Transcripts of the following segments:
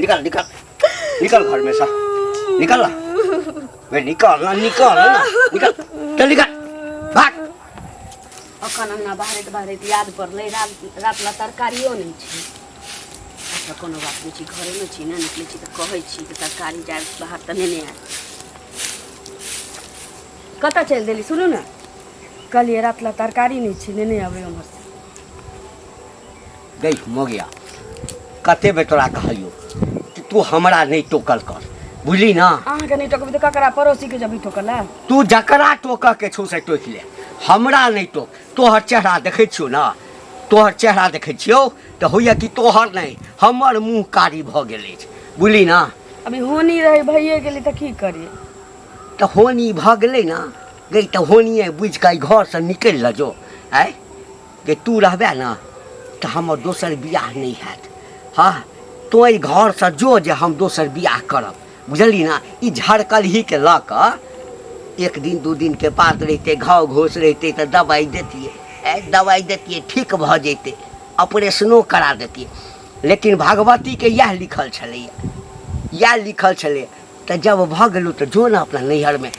निकल निकल निकल घर में से निकल ना वे निकल ना निकल ना निकल चल निकल भाग। अखन अंगना बहारैत बहारैत याद पड़लै, रात रात ला तरकारियो नहि छै। अच्छा, कोनो बात नहि छै, घरेमे छी ने, निकलै छी तऽ कहै छी कि तरकारी जायब बाहर तऽ नेने आयब। कतऽ चलि देली? सुनू ने, कहलियै रात ला तरकारी नहि छै, नेने अबै ओम्हरसँ। गई मोगिया, कते बेर तोरा कहलियौ कि तू हमरा नहि टोकल कर, बुझली ना? अहाँके नहि टोकबै तऽ ककरा? पड़ोसीके जब टोकल है। तू जकरा टोकऽ के छौ से टोकि ले, हमरा नहि टोक। तोहर चेहरा देखै छियौ ना, तोहर चेहरा देखै छियौ तऽ होइए कि तोहर नहि हमर मुँह कारी भऽ गेल अछि, बुझली ना? अभी होनी रहै, भइए गेलै तऽ की करियै? तऽ होनी भऽ गेलै ना गई, तऽ होनिए बुझि कऽ एहि घरसँ निकलि ल जो। आँय जे तू रहबे ने तऽ हमर दोसर बियाह नहि हैत। हँ, तोँ एहि घरसँ जो जे हम दोसर बियाह करब, बुझली ने? ई झड़कलहीके लऽ कऽ एक दिन दू दिनके बात रहितै, घाव घोस रहितै तऽ दबाइ दैतियै, दबाइ दैतियै, ठीक भऽ जैतै, ऑपरेशनो करा दैतियै। लेकिन भगवतीके इएह लिखल छलैए, इएह लिखल छलैए। तऽ जब भऽ गेलौ तऽ जो ने अपना नैहरमे,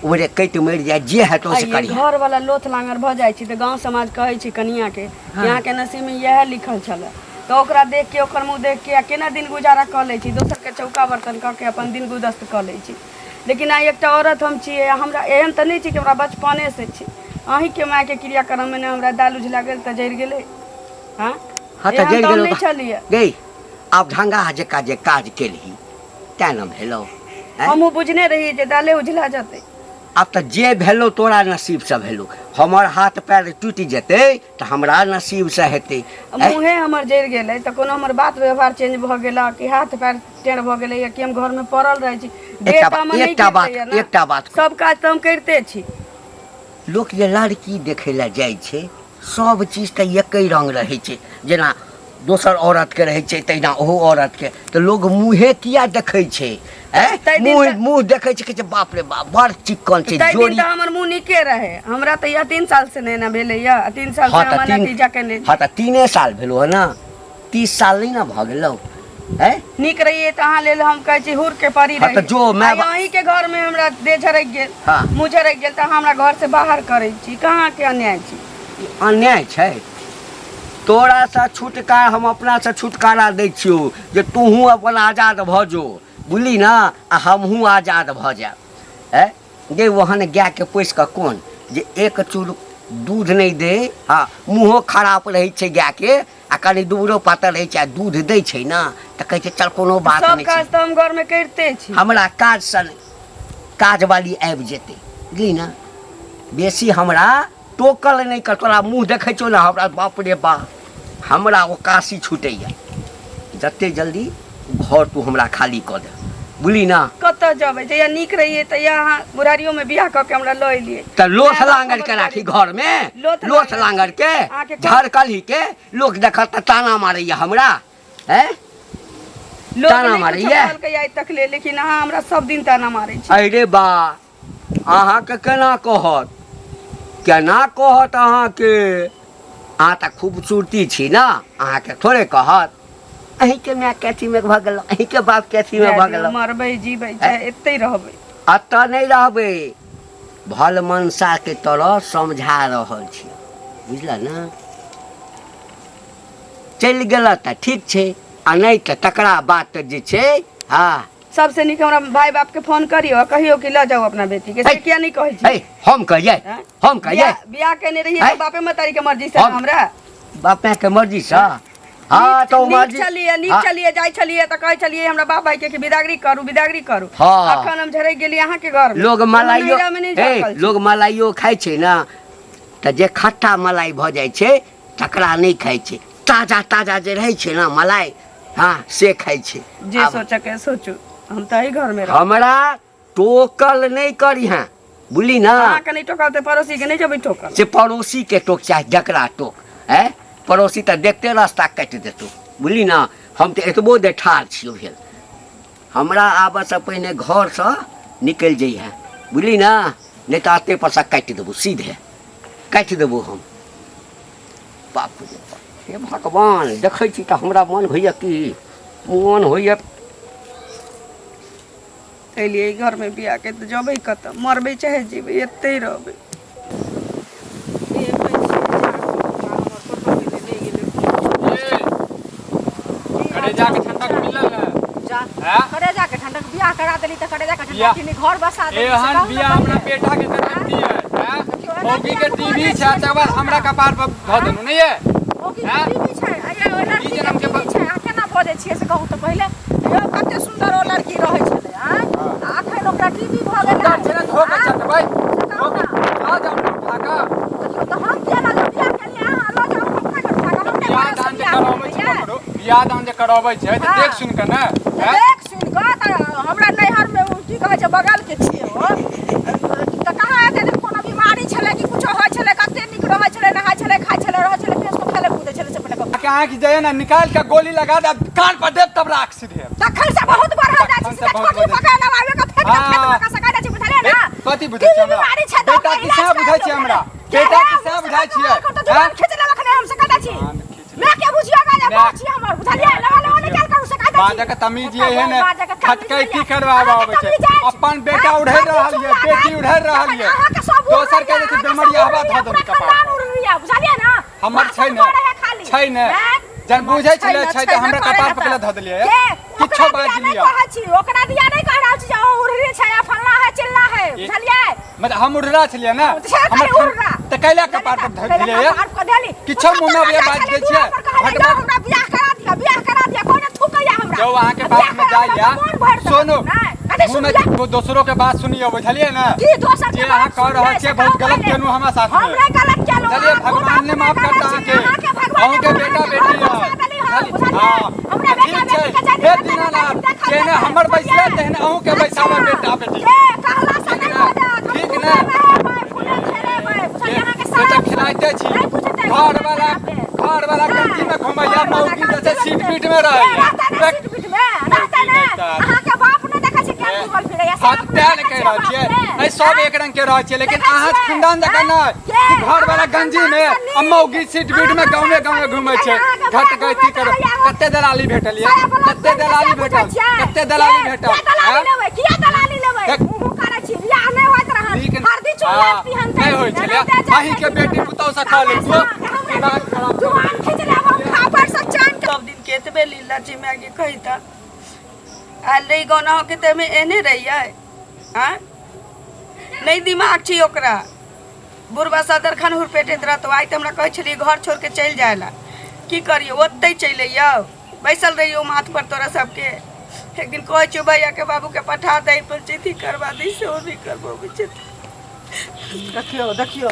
ओरे कटि मरि जाय जे हेतौ से आइये करिहे। घर वाला लोथ लांगर भऽ जाइ छै तऽ गाँव समाज कहै छै कनियाके कि अहाँके नसीबमे इएह लिखल छलै, तऽ ओकरा देख के, ओकर मुँह देख के आ केना दिन गुजारा कऽ लै छी। दोसरके चौका बर्तन कऽ के अपन दिन गुदस्त कऽ लै छी। लेकिन आइ एकटा औरत हम छियै, हमरा एहन तऽ नहि छै कि हमरा बचपनेसँ छी। अहीँके मायके क्रियाक्रममे ने हमरा दालि उझला गेल तऽ जरि गेलै। हँ। हँ, तऽ एहन जरि तऽ हम गेलौ नहि तऽ छलियै। गई, आब ढंगा जकाँ जे काज केलही तेँ ने भेलौ, आँय? हमहूँ बुझने रहियै जे दाले उझला जेतै। आब तऽ जे भेलौ तोरा नसीबसँ भेलौ। हमर हाथ पैर टूटि जेतै तऽ हमरा नसीबसँ हेतै, आँय? मुँहे हमर जरि गेलै तऽ कोनो हमर बात व्यवहार चेंज भऽ गेल कि हाथ पैर टेढ़ भऽ गेलै या कि हम घरमे पड़ल रहै छी? देह एकटा तऽ बात हमर नहि एकटा बात गिरलैए ने। एकटा बात सब काज तऽ हम करिते छी। लोक जे लड़की देखै लए जाइ छै, सब चीज तऽ एके रङ्ग रहै छै। जेना दोसर औरतके रहै छै तहिना ओहो औरतके। तऽ लोग मुँहे किया देखै छै? आँय? ताहि दिन मुँह तऽ मुँह देखै छै, कहै छै बाप रे बाप, बड़ चिक्कन छै। ताहि दिन जोड़ी तऽ हमर मुँह नीके रहै। हमरा तऽ इएह 3 साल से नहि एना भेलैए आ 3 साल से हँ तऽ हमर तीन नतीजा केने। हँ, तऽ 3 साल भेलौ हँ ने, 30 साल नहि ने भऽ गेलौ? आँय? नीक रहियै तऽ अहाँ लेल हम कहै छी हुर के परी हँ, तऽ रही। जो माय आइ अहीँके घरमे हमरा देह झरकि गेल, मुँह झरकि गेल तऽ अहाँ हमरा घरसँ बाहर करै छी। कहाँके अन्याय छी? ई अन्याय छै? तोरासँ छुटकारा, हम अपनासँ छुटकारा दै छियौ जे तूहूँ अपन आजाद भऽ जो, बुझली ने? आ हमहूँ आजाद भऽ जायब। आँय गे, ओहन गायके पोसि कऽ कोन जे एक चूर दूध नहि दै? हँ, मुँहो खराब रहै छै गायके आ कनि दुबरो पातर रहै छै आ दूध दै छै ने तऽ कहै छै चल, कोनो बात सब नहि छै। काज तऽ हम घरमे करिते छी। हमरा काजसँ नहि, काजवाली आबि जेतै, बुझली ने? बेसी हमरा टोकल नहि कर। तोरा मुँह देखै छौ ने हमरा, बाप रे बाप, हमरा ओकासी छूटैए। जते जल्दी घर तू हमरा खाली कऽ दे, बुझली ने? कतऽ जेबै? जहिया नीक रहियै तहिया अहाँ बुढ़ारियोमे बियाह कऽ के हमरा लऽ एलियै। तऽ लोथ माय बाप लांगर खबर के राखी करी। घरमे? लोथ लोथ लांगर लांगर के अहाँके झरकलही के लोक देखत तऽ ताना मारैया हमरा, हैं? लोक ताना नहि कुछो मारैया। कहलकै आइ तक ले, लेकिन अहाँ हमरा सब दिन ताना मारै छी। अरे बा, अहाँके केना कहत, केना कहत अहाँके? अहाँ तऽ खूबसूरती छी ने, अहाँके थोड़े कहत। अहीँके मायके अथीमे भऽ गेलहुँ, अहीँके बापके अथीमे जाय भऽ दियौ, गेलहुँ। मरबै जीबै चाहे एतै रहबै। एतऽ नहि रहबै। भल मनसाके तरह समझा रहल छी, बुझल ने? चलि गेलऽ तऽ ठीक छै आ नहि तऽ तकरा बाद तऽ जे छै, हँ। सबसे नीक हमरा भाई बाप के फोन करियो आ कहियो कि लऽ जाउ अपना बेटी के। से हे, किया नहीं कहै छी? हे, हम कहियै? हैं? हम कहियै? बियाह बियाह केने रहियै हैं? तऽ बापे महतारी के मर्जी से हमरा बापे के मर्जी से? हँ, तऽ ओ नीक मर्जी छलियै, नीक छलियै, जाइ छलियै तऽ कहै छलियै हमरा बाप भाई के कि बिदागरी करू, बिदागरी करू। अखन हम झरकि गेली अहाँके घर मे। लोग कोनो मलाइयो नैहरा मे नहि हे, झरकल छी। लोग मलाइयो खाइ छै ने तऽ जे खट्टा मलाई भऽ जाइ छै तकरा नहि खाइ छै। ताजा ताजा जे रहै छै ने मलाई, हँ, से खाइ छै। जे आब सोचऽ के सोचू, हम तऽ एहि घर मे रहब। हमरा टोकल नहि करिहेँ, बुझली ने? अहाँके नहि टोकल तऽ पड़ोसी के नहि जेबै टोकल। से पड़ोसी के टोक चाहे जकरा टोक, आँय, पड़ोसी तऽ देखते रास्ता काटि देतौ, बुझली ने? हम तऽ एतबो दे ठाढ़ छियौ भेल। हमरा आबऽसँ पहिने घरसँ निकलि जइहेँ, बुझली ने? नहि तऽ एते पर सँ काटि देबौ, सीधे काटि देबौ हम। बाप रे बाप, हे भगवान, देखै छी तऽ हमरा मन होइए कि मन होइए। एलियै घरमे बियाहके तऽ जेबै कतऽ मरबै चाहे जीबै एतहि रहबै। करेजा के ठंडक मिलल है? जा। हैं? करेजा के ठंडक, बियाह करा देली तऽ करेजा के बियाह- ठंडक किनी घर बसा देली से एहन कहू ने बियाह हमरा पहिले। बेटा के कराती है हैं? देखियौ, एना मौगी के बियाह टीवी करै छै छियै, तकर बाद हमरा कपार पर धऽ देलहुँ नहीं है? मौगी के हैं? टीवी छै, आ ये ओहि लड़की ई के जनम के टीवी छै, अहाँ केना बजै छियै से कहू तऽ पहिले। यौ, कते सुन्दर ओ लड़की रहै छलै, आँय? आ अखन ओकरा टीवी भऽ गेलै। सुन्दर छै ने, धो के आँय? चटबै से कहू धो के ने। लऽ जाउ ने उठा कऽ। देखियौ तऽ हम किया लऽ जाउ? बियाह केलियै अहाँ, लऽ जाउ, हम अपना घर उठा कऽ, हम नहि बियाह करब से दान जे बियाह करबै छै केलियै। ककरो, बियाह दान जे करबै छै तऽ हाँ। देख सुनि कऽ ने तऽ हैं? देख सुनि कऽ तऽ हमरा नैहरमे ओ की कहै छै बगलके छियै ओ, तऽ कहाँ एते दिन कोनो बीमारी छलै कि कुछो होइ छलै, कते नीक रहै छलै, नहाय छलै, खाइ छलै, रहै छलै, फेर खेलै कूदै छलै से पहिले कहू। के आँखि जाइए ने निकालि कऽ गोली लगा दे कान पर देब तब राख सीधे। तखन से बहुत बढ़ल जाइ छै, तखन से सीधा बहुत छोटी बढ़ल। पकड़ लबाबे के फेंक के खेत हाँ। में कऽ सकै जाइ छै, बुझलियै ने? कथी बुझै की छियै हमरा? बीमारी छै तऽ बेटा ओकर किसा इलाज बुझै छियै कराउ। हमरा? के बेटा हे, किसा ओ बुझै छियै? सब तऽ जुबान हैं? खींच लेलक ने, हम से कहै छी। जुबान खींच मैं के बुझियो गा जे मैं- बात छी हमर, बुझलियै? लगा लगा निकाल करू से कहै छी। बाजऽ के तमीज ये है ने, बाजऽ के तमीज खटकैती ये। करवाबऽ अहाँके अबै छै। तमीज अछि। अपन बेटा हाँ, उड़ै हम रहल किछु ये, लागत। बेटी उड़ै रहल ये। अहाँके सब उड़ै दोसर के ये, जे छै अहाँके सब बेमरिया हवा उड़ै धऽ ये, देलकै पूरा कपार खानदान पर। उड़ै ये, बुझलियै ने? हमर छै ने, भाषण करै है खाली। छै ने। हैं? जहन बुझै छलै ने, छै तऽ ने हमरा करै कपार है पर केला तऽ। धऽ देलियै के? किछो ओकरा बाजि दिया नहि लिअ। कहै छी, ओकरा दिया नहि कहि रहल छी जे ओ उड़री छै या फल्ला है चिल्ला है, बुझलियै? मतलब हम उड़रा छलियै ने? छै हमर खाली उड़रा। तऽ कैला कपार पर धऽ देलियै? कपार पर धऽ देली। किछो मुँह में अबैया बाजि दै छियै। दुआर पर कहै फटफट। जाउ हमरा बियाह करा दिअ, बियाह करा दिअ, कोइ ने थूकैया हमरा। जौ अहाँके आ बात बियाह में करा दिअ जाइया तऽ मोन भरि देत। सुनू नहि, कथी मुँह में सुनियै? दोसरो के बात सुनियौ, बुझलियै ने? की दोसर जे के अहाँ बात कह रहल सुनबै छियै से बहुत कहू गलत पहिले। केलहुँ हमरा साथमे। हम नहि गलत केलहुँ, बुझलियै अहाँ खुद भगवान ने अपने माफ गलत करता छी, अहाँके। अहाँके भगवान अहूँके ने बेटा अहाँके बेटी घर यऽ। बसा देली हँ, बुझलियै? बुझलियै? हँ हमरा तऽ बेटा ठीक छै बेटी के हे जाति कतऽ दीनानाथ देखल जेहने जेतै, हमर बैसले बुझलियै? तेहने अहूँके बैसाबऽ अच्छा, बेटा बेटी। के कहला से ठीक नहि ने? भऽ जायत, हम ठीक फूले ने? नहेबै, फूले खेलेबै, बुझलियै? अहाँके से तऽ साफ खिलाइते छी। नहि बुझतै, घर वाला साफे। घर वाला गंजी में घुमैया, घरवाला मौगी जे छै गंजी सीट में पीट में रहैया। रहतै ने सीट पीट में, रहतै ने? अहाँके बाप नहि देखै छै केहन घूमल फिरैया, से हँ अपने तें ने देखै कहि छियै रहल छियै बाप ने? एहि सब एक रंग के रहै छियै, लेकिन देखै अहाँ छियै? खानदान जकाँ नहि के? कि घर वाला अहाँ गंजी में खानदान सँ आ मौगी सीट पीट में अहाँ गाँवे खानदान गाँवे सँ घुमै नीक, छै। अहाँके घट बाप गैती घुमैत करो रहैया, कते दलाली भेटल ये? सारा ब्लॉक कते बनि कऽ दलाली से बुझै भेटल? छियै? कते दलाली के? भेटल? किया दलाली आँय? लेबै? किया दलाली लेबै? देख। मुँह करै छी, बियाह नहि होइत रहत। नीक हरदी चून हँ, लागती हन नहि होइ तऽ। छलै एनाहिते जाइ अहींके छथिन बेटी हमरा। पुतहु सँ खा लेब हमरा दिमाग खराब कऽ जुबान खींच लेब हम खापर से चान के। सब दिन के एतबे लीला छै मायके, कही तऽ आयल रही गाना होके तऽ एहिमे एहने रहियै। आँय, नहि दिमाग छै ओकरा। बुढ़बा सदरखन हुरपेटैत रहतौ। आइ तऽ हमरा कहै छलियै घर छोड़ि कऽ चलि जाय लए, की करियौ? ओतहि चलि अइयौ, बैसल रहियौ माथ पर तोरा सबके। एक दिन कहै छियौ भैयाके बाबूके पठा दै, पंचैती करबा दै, सेहो नहि करबबै छथिन। देखियौ देखियौ।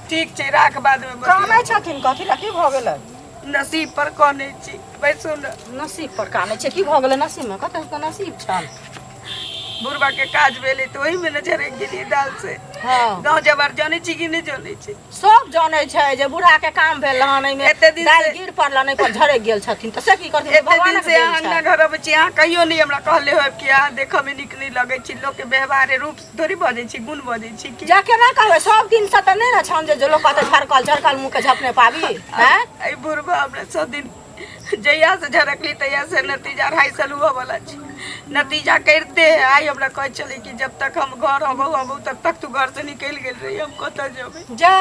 ठीक छै, राख, बादमे कानै छथिन कथी लए? की भऽ गेलै? नसीब पर कनै छी, बैसू ने। नसीब पर कानै छै? की भऽ गेलै नसीबमे? कतऽ तऽ नसीब छल। बुढ़बा के काज भेलै तऽ ओहिमे ने झरकि गेलियै दाल से। हँ, गाँव जवार जानै छी कि नहि जानै छी? सब जानै छै जे बूढ़ा के काम भेल हन, एहिमे एते दिन दालि से- गिर पड़लन, एहि पर झरकि गेल छथिन तऽ से की करथिन? एते दिन भगवानक से देल अहाँ अंगना छै। घर अबै छी, अहाँ कहियो नहि हमरा कहले होयब कि अहाँ देखऽ मे नीक नहि लगै छी। लोकके व्यवहारे रूप थोड़ी बजै छी, गुण बजै छी की? जा, केना कहबै? सब दिन से तऽ नहि ने छन जे लोक कहतै झरकल झरकल मुँह के झपने पाबी हैं। एहि बुढ़बा हमरा सब दिन जहिया से झरकली तहिया से नतीजा 2.5 साल हुअ वाला छै, नतीजा करिते है। आइ हमरा कहै छलै कि जब तक हम घर अबौ अबौ तब तक तू घर से निकलि गेल रही, हम कतऽ जेबै? जा,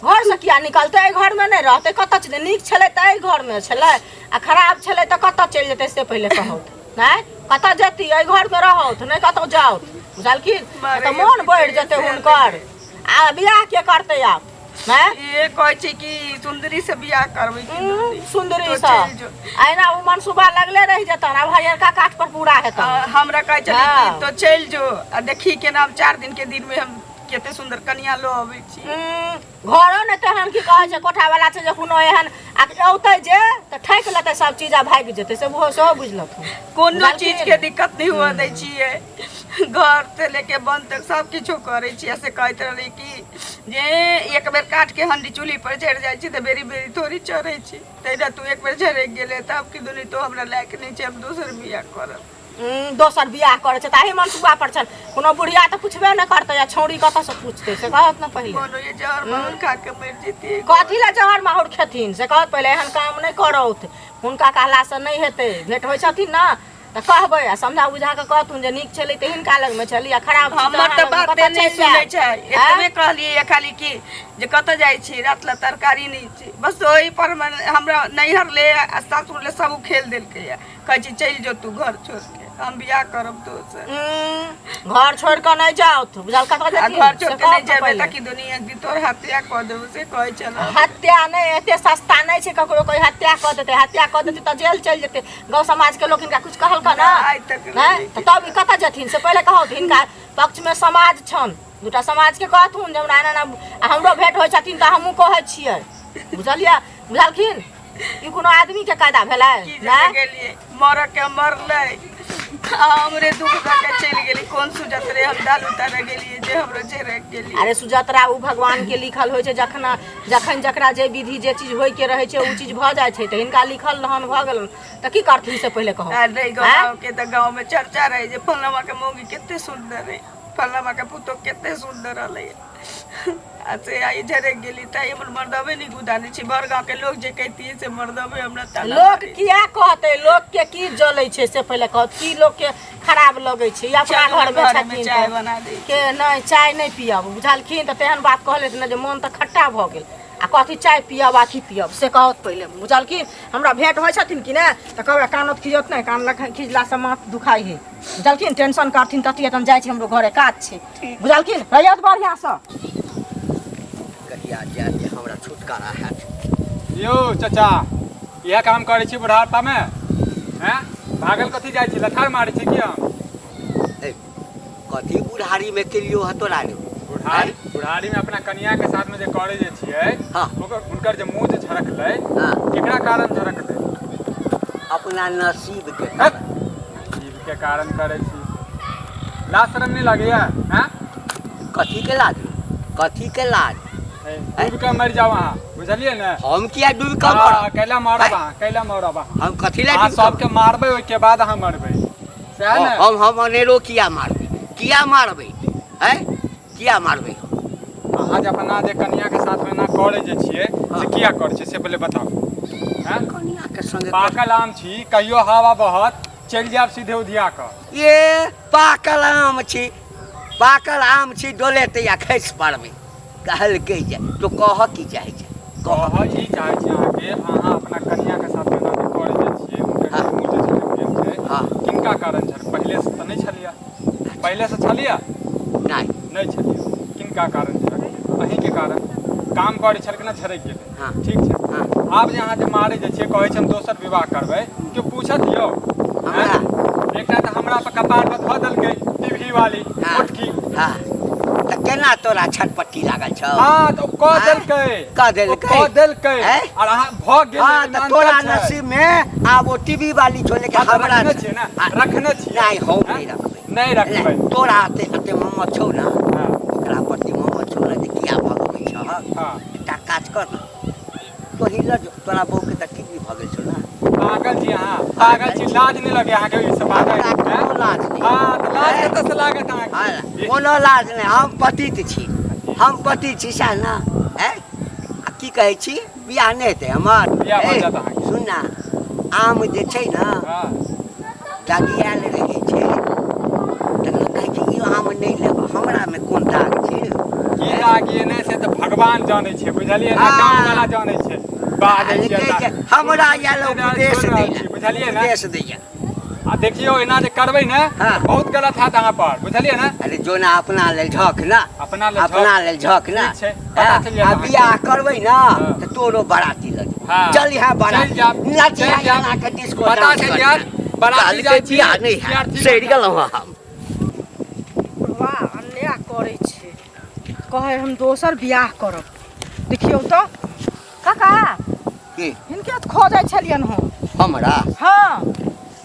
घर से किया निकलतै? एहि घरमे नहि रहतै? कतऽ चलि? नीक छलै तऽ एहि घरमे छलै आ खराब छलै तऽ कतऽ चलि जेतै से पहिले कहौथ। नहि कतऽ जेती, एहि घरमे रहौथ, नहि कतौ जाउथ, बुझलखिन? तऽ मोन बढ़ि जेतै हुनकर। आ बियाह के करतै आब? हैं? ये कहै छै कि सुंदरी से बियाह करबै कि नहीं? सुंदरी तो से चलि जो। अहिना ओ मनसूबा लगले रहि जेतन, आब हरियरका काठ पर पूरा हेतन। हमरा कहै छलै कि हाँ। तो चलि जो आ देखी केना हम 4 दिन के दिन में हम कते सुंदर कनिया लो अबै छी। घरो ने तेहन की कहै छै कोठा वाला छै जे कोनो एहन आ औतै जे तऽ ठकि लेतै सब चीज आ भागि जेतै, से ओहो सेहो बुझलथुन। कोनो बुझलखिन? चीज के दिक्कत नहीं हुआ दै छियै, घर से लेके बन तक सब किछो करै छियै। से कहैत रहलै कि जे एक बेर काट के हंडी चूल्ही पर चढ़ि जाइ छै तऽ बेरी बेरी थोड़ी चढ़ै छै, तहिना तू एक बेर झरकि गेलै तऽ आब कि दुनी तो हमरा लायक नहि छै, हम दोसर बियाह करब। दोसर बियाह करै छै ताहि मनसूबा पर छनि। कोनो बुढ़िया तऽ पुछबे नहि करतै आ छौड़ी कतऽसँ पुछतै से कहत ने पहिले। मोन होइए जहर माहुर खा के मरि जैतियै। कथी लए जहर माहुर खेथिन से कहत पहिले। एहन काम नहि करौथ, हुनका कहलासँ नहि हेतै। भेंट होइ छथिन ने तऽ कहबै आ समझा बुझा कऽ कहथुन जे नीक छलै तऽ हिनका लगमे छली आ खराब छी हमर अहाँ तऽ लगमे बाते कतऽ नहि चलि सुनै जायब? छै। एतबे कहलियै खाली कि जे कतऽ जाइ छी, रात ला तरकारी नहि छै, बस ओहि पर हमरा नैहर ले आ सासुर ले सब उखेल देलकै। कहै छी चलि जो तू घर छोड़ के, हम बियाह करब दोसर। घर छोड़ कऽ नहि जाउ, बुझल? कतऽ आ जेथिन घर से छोड़ के नहि कहब तऽ जेबै पहिले। तऽ कि दुनिया एक दिन तोर हत्या कऽ देबौ, से कहै छल। हत्या नहि, एते सस्ता नहि छै ककरो कोई हत्या कऽ देतै। हत्या कऽ देतै तऽ जेल चलि जेतै। गाँव समाज के लोक हिनका कुछ कहलका ना? आइ तक नहि तऽ तब ई कतऽ जेथिन से पहिले कहू। हिनका पक्ष में समाज छन दूटा, समाज के कहथुन जे हमरा एना एना आ हमरो भेंट होइ छथिन तऽ हमहूँ कहै छियै, बुझलियै? बुझलखिन? ई कोनो आदमी के कायदा भेलै? की नहि जगह गेलियै मरऽ के, मरलै आ हमरे दुख दऽ के चलि गेली। कोन सुजत रे, हम दाल उतारे गेलियै जे हमरो झरक गेली। अरे सुजतरा, ओ भगवान के लिखल होइ छै। जखन जखन जकरा जे विधि जे चीज होइ के रहै छै, ओ चीज भऽ जाइ छै। तऽ हिनका लिखल रहन, भऽ गेलन, तऽ की करथिन से पहिले कहू। आ रही गाँव के तऽ गाँव में चर्चा रहे जे फलनामा के मौगी कते सुंदर है, फलनामा के पुतोह कते सुंदर रहलै। आ से आइ झरक गेली तऽ हमर मर्दबे नहि गुदाने छी। भर गाँव के लोग जे कहतियै से मर्दबे हमरा ताना लोक मारै। किया कहतै? लोक के की जलै छै से पहिले कहत। की लोक के खराब लगै छै? ई अपना चलू ने घर मे घरमे छथिन चाय तऽ बना दै। के नहि, चाय नहि पियब, बुझलखिन? तऽ तेहन बात कहलथि ने जे मोन तऽ खट्टा भऽ गेल। आ कथी चाय पियब, अथी पियब से कहत पहिले, बुझलखिन? हमरा भेंट होइ छथिन कि नहि तऽ कहबै कानत खिजत नहि, कान लग खिजलासँ माथ दुखाइ हइ, बुझलखिन? टेंशन करथिन तती। तहन जाइ छी, हमरो घरे काज छै, बुझलखिन? रहियत बढ़िआँसँ। कहिया जायत जे हमरा छुटकारा हैत? यौ चाचा, इएह काम करै छी बुढ़ापामे? हैं, भागल कथी जाइ छी? लथार मारै छी की हम? ए, कथी बुढ़ारीमे केलियो ह तोरा रे? बुढ़ारी बुढ़ारी में अपना कनिया के साथ में जे करे जे छियै, ओकर हुनकर जे मुंह जे झरकलै, केकरा कारण झरकलै? अपना नसीब के। हट, नसीब के कारण करै छी। लाज शरम नहि लगैया? हैं? कथी के लाज? कथी के लाज? डूबि कऽ मरि जाउ अहाँ, बुझलियै ने? हम किया डूबि कऽ हाँ, मरब? कैला मरब अहाँ? कैला मरब अहाँ? हम कथी लए अहाँ डूबि कऽ सबके मारबै, ओहिके बाद अहाँ मरबै, सएह ने? हम अनेरो किया मारबै? किया मारबै? हैं, किया मारबै हम? अहाँ जे अपना जे कनिया के साथ में एना करै जे छियै, से किया करै छियै से पहिले बताउ। हैं? कनिया के संगे पाकल आम छी, कहियो हवा बहत चलि जायब सीधे उधिया कऽ। ये पाकल आम छी, पाकल आम छी, डोलेतै आ खसि पड़बै। कहलकै जे तो कह की चाहै छै, कह। कहऽ ई चाहै छी अहाँके, अहाँ अपना कनिया के साथ एना जे करै जे छियै, हुनकर जे मुँह जे झरकि गेल छै, किनका कारण झरक? पहिले से तऽ नहि छलियै? पहिले से छलियै? नहि। नहि छलियै। किनका कारण झरक गेल? अहीँके कारण। काम करै छलखिन, झरकि गेलै। ठीक छै। आब जे अहाँ जे मारै जे छियै, कहै छै हम दोसर विवाह करबै, केओ पूछत यौ? हमरा? एकटा तऽ हमरा पर कपार पर धऽ देलकै टीवी वाली मोटकी। हँ, तऽ केना तोरा छटपट्टी लागल छौ? हँ, तऽ ओ कऽ देलकै। कऽ देलकै? ओ कऽ देलकै। हैं? और अहाँ भऽ गेल। हँ, तऽ तोरा नसीब में आब ओ टीवी वाली छौ, लेकिन हँ, तऽ हमरा रखने छियै ने? रखने छियै? नहि, हम हैं? नहि रखबै। नहि रखबै? नहि, तोरा एते एते ममत छौ ने? ओकरा प्रति ममत छौ ने जे किया भगबै छह? एकटा काज कर ने, तोही लऽ जो। तोरा बहू के तऽ टीवी भऽ गेल छौ ने? पागल छी अहाँ, पागल छी। लाज नहि लगे अहाँके ई सब बाजै? हमरा कोनो लाज नहि। हँ, तऽ लाज कतऽ से लागत अहाँके? हँ, कोनो लाज नहि। हम पतित छी, हम पतित छी, सएह ने? हैं, आ की कहै छी, बियाह नहि हेतै हमर? बियाह भऽ ए, जायत अहाँके। सुन ने, आम जे छै ने दगियाल रहै छै तऽ लोक कहै छै ई आम नहि लेब। हमरामे कोन दाग छै रे? की दाग ये नहि से तऽ भगवान जानै छै, बुझलियै ने? गाम वाला जानै छै। बाजै छियै कहै छै, हमरा आयल उपदेश दैला। बुझलियै ने? उपदेश दैया। आ देखियौ, एना जे करबै ने, बहुत गलत हैत अहाँ पर, बुझलियै ने? अरे जो ना, अपना लेल झक ना। अपना लेल झक। अपना लेल झक ना। ठीक छै, पता चलि जायत आ अहाँके। बियाह करबै ना तऽ तोरो बराती लऽ जेबौ। चल यहाँ चलि बराती जायब, नचिहा। चलि जायब। एना के डिस्को पता डांस चलि करिहा। जायत, बराती कहलकै जाइ छी, बियाह नहि बियाह हैत। ठीक सड़ि गेलहुँ हम। वाह, अन्याय करै छै। कहै हम दोसर बियाह करब। देखियौ तऽ काका। की? हिनके तऽ खोजै छलियनि हम। हमरा? हँ,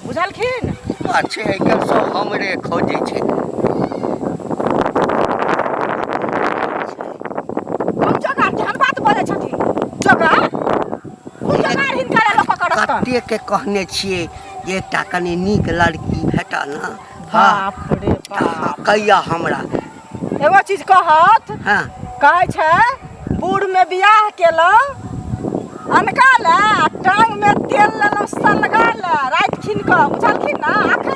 बुझलखिन? अच्छे, आइ काल्हि सब हमरे खोजै छै। कोन जोगार? केहन बात बजै छथिन? जोगार, कोन जोगार हिनका लऽ कऽ करतन? कतेक के कहने छियै जे एकटा कनि नीक लड़की भेटल ने। हँ। बाप रे बाप। कहिया हमरा एगो चीज कहत। कहै छै बूढ़मे बियाह केलहुँ अनका लए आ टांगमे तेल लेलहुँ सलगा लए राति खिन कऽ, बुझलखिन ने? एखन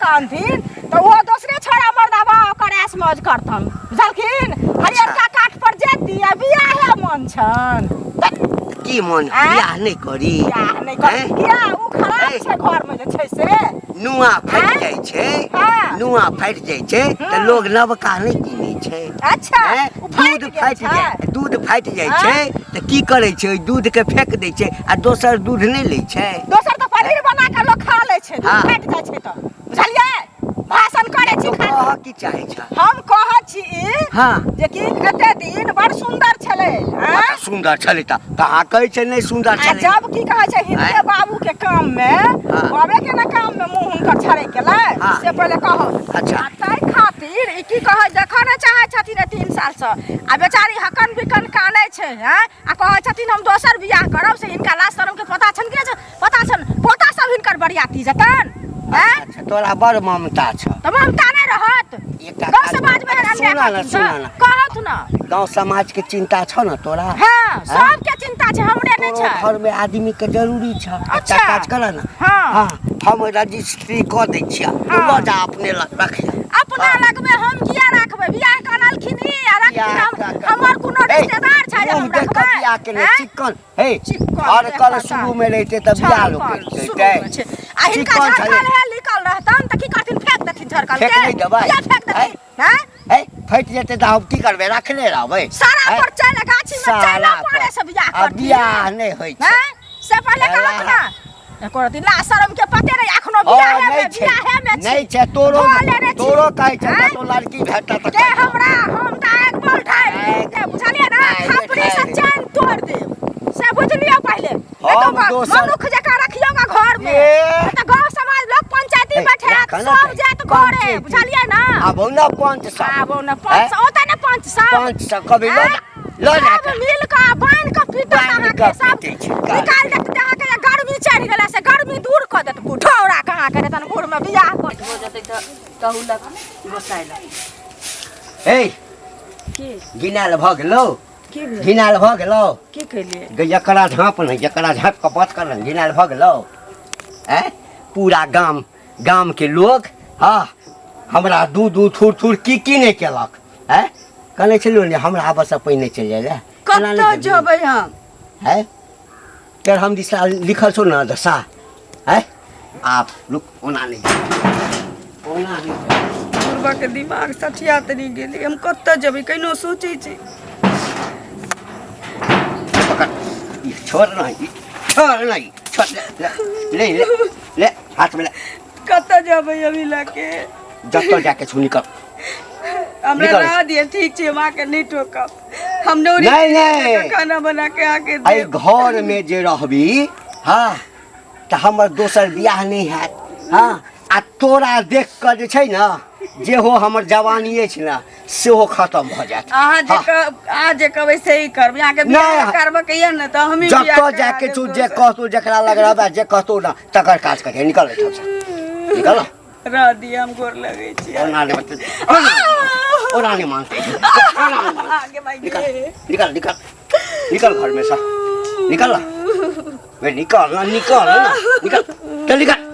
कऽ अनथिन तऽ ओहो दोसरे छोड़ा मर्दाबा ओकर ऐश मौज करतन बुझलखिन हरियरका काठ पर जेती आ बियाहे मन छन की मन आँय? बियाह नहि करी बियाह नहि कर आँय? किया ओ खराब ऐ। छै घर में जे छै से नुआ फाटि आँय? जाइ छै हाँ। नुआ फाटि जाइ छै तऽ लोग नवका नहि किनै छै अच्छा आँय? ओ फाटि दूध गेल फाटि छै। जाइ दूध फाटि जाइ आँय? छै तऽ की करै छै ओहि दूधके फेक दै छै आ दोसर दूध नहि लै छै दोसर तऽ पनीर बना कऽ लोक खा लै छै दूध हाँ। फाटि जाइ छै तऽ बुझलियै भाषण करै छी तो खाली कहऽ की चाहै छ हम कहै छी ई हाँ जे कि एते दिन बड़ सुन्दर छलै आँय? सुन्दर छलै तऽ कहाँ कहै छै नहि सुन्दर आ छलै जब की कहै छै हिनके आँय? बाबू के काम मे हाँ। बाबे के ने काम मे मुंह हुनकर छड़ै गेलै हाँ। से पहिले कहू अच्छा। आ ताहि खातिर ई की कहै देखऽ नहि चाहै छथिन एहि 3 साल सँ आ बेचारी हकन बिकन कानै छै हैं आ कहै छथिन हम दोसर बियाह करब से हिनका लाज शरम के पता छनि कि नहि छनि? पता छनि पोता सब हिनकर बरियाती जतन हैं अच्छा तोरा बड़ ममता छ तऽ ममता नहि रहत एकटा गाँव काज समाज मे एहन अन्याय सुनऽ ने करथिन सुनऽ तऽ ने कहत ने गाँव समाज के चिंता छ ने तोरा हाँ सबके चिंता छै हमरे नहि तोरो छै घर में आदमी के जरूरी छ एकटा अच्छा। काज कर ने हाँ। हाँ हम रजिस्ट्री कऽ दै छियै तू हाँ। लऽ जा अपने लग रख अपना लगमे हम किया राखबै बियाह कऽ अनलखिन ई आ रखथिन बियाह हम कऽ कऽ- हमर कोनो हे, रिश्तेदार छै जे मुँह हम देख कऽ रखबै बियाह केने हैं? चिक्कन हे चिक्कन हर देख कल कऽ शुरू में रहिते तऽ बियाह लोक झरकल, करितै शुरूमे छै। आ हिनका चिक्कन झरकल छलै। है लिखल रहतन तऽ की करथिन फेंक देथिन झरकल फेंक के नहि देबै। किया फेंक देथिन हैं हे फटि जेतै तऽ हम की करबै रखने रहबै सारा हैं? पर चल गाछी में चल सारा पड़े पर। से बियाह आ करथिन बियाह नहि होइ छै हैं से पहिले कहत ना एको रति ला शरम के पते नहीं अखनो ओ, बियाहे नहि में छै बियाहे में छी। नहि छै तोरो धो लेने छी। तोरो कहै छै हैं? कतौ लड़की भेटत तऽ के हमरा हम तऽ एक बोल ढारि आइ- के बुझलियै ना आइ खपरी से ढारि। चैन तोड़ देब से बुझलियौ पहिले नहीं हम तो दोसर- मनुख जकाँ रखियौ गा घर में ए। नहीं तऽ गाँव समाज लोक पंचायती हे, बैठे राखऽ ना सब तऽ। जात घरे पंचायती। बुझलियै ना आबो ने पंच सब आबो ने पंच ओतऽ ने पंच सब पंच सब कभी लऽ जा लऽ जा सब मिल कऽ बान्हि कऽ पीटत बान्हि अहाँके कऽ सब पीटै छै, काज। निकालि देत अहाँके जे गर्मी चढ़ि गेलै से गर्मी दूर कऽ देत बुढ़ौरा के अहाँके नहि तहन बूढ़मे बियाह कऽ हो जेतै तऽ तहू लग गोसाइ लग हे की गिनायल भऽ गेलौ की भेल घिनायल भऽ गेलौ की केलियै गे एकरा झाँप नहि एकरा झाँप कऽ बात कर ने घिनायल भऽ गेलौ आँय पूरा गाम गामके लोक हँ हमरा दू दू थूर थूर की की नहि केलक आँय कहने छलियौ ने हमरा आबऽसँ पहिने चलि जाइ लए एना नहि कतऽ जेबही। जेबै हम है तेर हम दिशा लिखल छौ ने दशा है आप रुक ओना नहि जा। ओना नहि जा। बुढ़बा के दिमाग सठिया तनी गेलै हम कतऽ जेबै कहिनो सोचै छी पकड़ ई छोड़ नहीं ई छोड़ नहीं छोड़ ले ले ले ले, ले हाथ में ले कतऽ जेबै अभी लऽके जतऽ जाके छू निकल हमरा निकल। रह दिअ ठीक छै हम अहाँके नहि टोकब हम नौरी नहीं, नहीं। खाना बना के आके एहि देब घर में जे रहबी हाँ तऽ हमर दोसर बियाह नहि हैत हाँ आ तोरा देख कऽ जे छै ने जेहो हमर जवानी अछि ने सेहो खतम भऽ जायत अहाँ जे हाँ। कह अहाँ जे कहबै से ही करबै अहाँके बियाह नहि। करबऽ के यऽ ने तऽ हमही बियाह जतऽ करा जाके देब छौ जे दोसर। कहतौ जकरा लग रहबै जे कहतौ ने तकर काज करिहे निकल एहिठामसँ निकल ने। रह दिअ हम गोर लगै छी ओना नहि बच्चा ओना नहि मानते ओना नहि मानते आगे भाई निकल निकल निकल निकल घर में से निकल ना वे निकल ना निकल ना निकल चल निकल